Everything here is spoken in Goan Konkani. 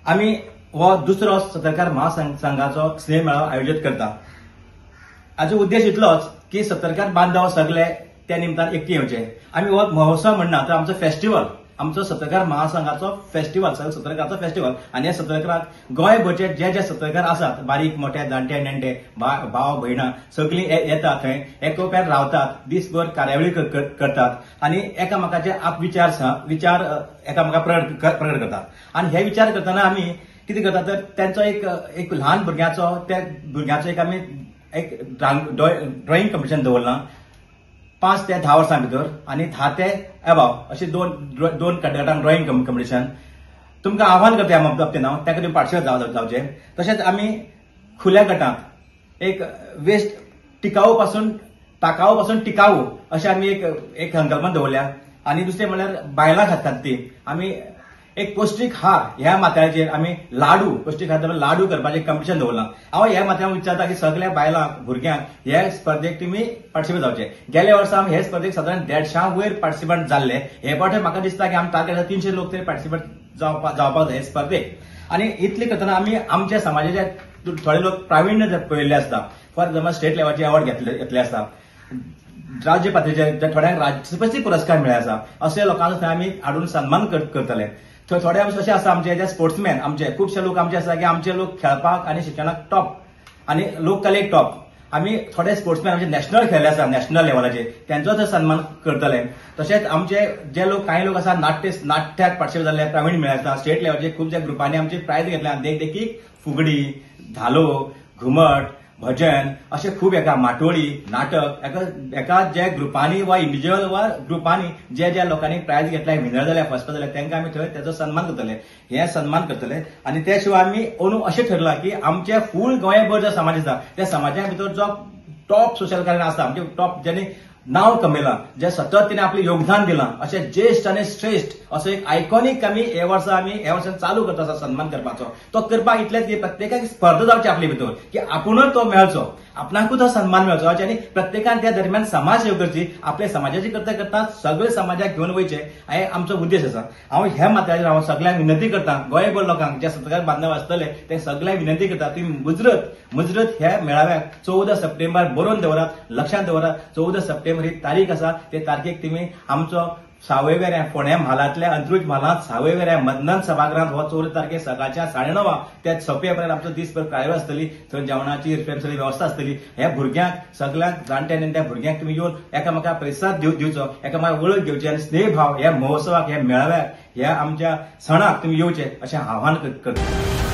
आमी हो दुसरो सतरकार महासंघाचो स्नेह मेळावो आयोजीत करता. हाचो उद्देश इतलोच की सतरकार बांधव सगळे त्या निमतान एकटी येवचे. आमी हो महोत्सव म्हणना तर आमचो फेस्टिवल, आमचो सतरकार महासंघाचो फेस्टिवल, सगळे सतरकाराचो फेस्टिवल. आनी ह्या सतरकाराक गोंयभरचे जे जे सतरकार आसात, बारीक मोठे जाणटे नेणटे भाव भयणां सगळीं येतात, थंय एकोप्यार रावतात, दीसभर कार्यावळी करतात आनी एकामेकाचे आप विचार विचार एकामेका प्रकट करतात. आनी हे विचार करतना आमी कितें करता तर तेंचो एक एक ल्हान भुरग्याचो, त्या भुरग्याचो एक आमी एक ड्रॉइंग कॉम्पिटिशन दवरलां 5 ते 10 वर्सां भितर आनी 10 ते एबाव अशे दोन गटांक ड्रॉइंग कॉम्पिटिशन. तुमकां आव्हान करता ह्या बाबतीन हांव, ताका तुमी पार्टिसिपेट जावचे. तशेंच आमी खुल्या गटांत एक वेस्ट टिकाऊ पासून टाकाऊ पासून टिकाऊ अशें आमी एक एक संकल्पना दवरल्या. आनी दुसरें म्हणल्यार बायलां खातीर आमी एक पौष्टीक हार ह्या माथ्याचेर आमी लाडू, पौष्टीक हार लाडू करपाचें कॉम्पिटिशन दवरलां. हांव ह्या माथ्यान विचारता की सगळ्या बायलांक भुरग्यांक ह्या स्पर्धेक तुमी पार्टिसिपेट जावचे. गेल्या वर्सा आमी हे स्पर्धेक सादारण 150 वयर पार्टिसिपंट जाल्ले. हे फावटी म्हाका दिसता की आमी टार्गेट 300 लोक तरी पार्टिसिपेट जावपाक जाय हे स्पर्धेक. आनी इतले करतना आमी आमच्या समाजाचे थोडे लोक प्राविण्य पळयल्ले आसता, फॉर एक्झाम्पल स्टेट लेवलाचे अवॉर्ड घेतले आसता, राज्य पातळीचे थोड्यांक राष्ट्रपती पुरस्कार मेळ्ळे आसा, अशे लोकांचो थंय आमी हाडून सन्मान करतले. थोडे अशे आसा आमचे जे स्पोर्ट्समॅन, आमचे खुबशे लोक आमचे आसा की आमचे लोक खेळपाक आनी शिक्षणाक टॉप आनी लोककलेक टॉप. आमी थोडे स्पोर्ट्समॅन आमचे नॅशनल खेळले आसा, नॅशनल लेवलाचेर तेंचो थंय सन्मान करतले. तशेंच आमचे जे लोक कांय लोक आसा नाट्याक पार्टिसिपेट जाल्ले, प्रावीण्य मेळ्ळे आसा, स्टेट लेवलाचेर खुबशा ग्रुपांनी आमचे प्रायज घेतल्या, देखीक फुगडी, धालो, घुमट, भजन अशे खूब एका माटोळी, नाटक एका जे ग्रुपांनी वा इंडिव्हिज्युअल वा ग्रुपांनी जे ज्या लोकांनी प्रायज घेतल्या, विनर जाल्या, फर्स्ट जाल्या, तांकां आमी थंय तेजो सन्मान करतले, हे सन्मान करतले. आनी त्या शिवाय आमी अंदू अशें ठरलां की आमचे फूल गोंयभर जो समाज आसा त्या समाजा भितर जो टॉप सोशल कार्य आसा, आमचे टॉप ज्यांनी नांव कमयलां, जे सतत तिणें आपलें योगदान दिलां, अशें ज्येश्ठ आनी श्रेश्ठ असो एक आयकॉनीक आमी हे वर्सा आमी ह्या वर्सान चालू करता आसा सन्मान करपाचो. तो करपाक इतलेंच की प्रत्येकाक स्पर्धा जावची आपले भितर की आपुणूच तो मेळचो, आपणाकूच तो सन्मान मेळचो आनी प्रत्येकान त्या दरम्यान समाज सेवा करची, आपल्या समाजाची करता करता सगळे समाजाक घेवन वयचे हे आमचो उद्देश आसा. हांव ह्या माथ्याचेर हांव सगळ्यांक विनंती करता, गोंयभर लोकांक जे सतरकार बांधव आसतले ते सगळ्यांक विनंती करता, तुमी मुजरत ह्या मेळाव्याक 14 सप्टेंबर बरोवन दवरात, लक्षांत दवरात. 14 सप्टेंबर ही तारीख आसा, ते तारखेक तुमी आमचो सावयवेऱ्या फोंड्या म्हालांतल्या अंत्रुज म्हालांत सावयवेऱ्या मदनंद सभागृहांत हो 14 तारखेक सकाळच्या 9:30 ते सोंपे पर्यंत आमचो दीसभर कार्यावळ आसतली. थंय जेवणाची सगळी वेवस्था आसतली. ह्या भुरग्यांक सगळ्यांक जाणट्या नेणट्या भुरग्यांक तुमी येवन एकामेका प्रतिसाद दिवचो, एकामेका वळख घेवची आनी स्नेहभाव ह्या महोत्सवाक, ह्या मेळाव्याक, ह्या आमच्या सणाक तुमी येवचे अशें आव्हान करता.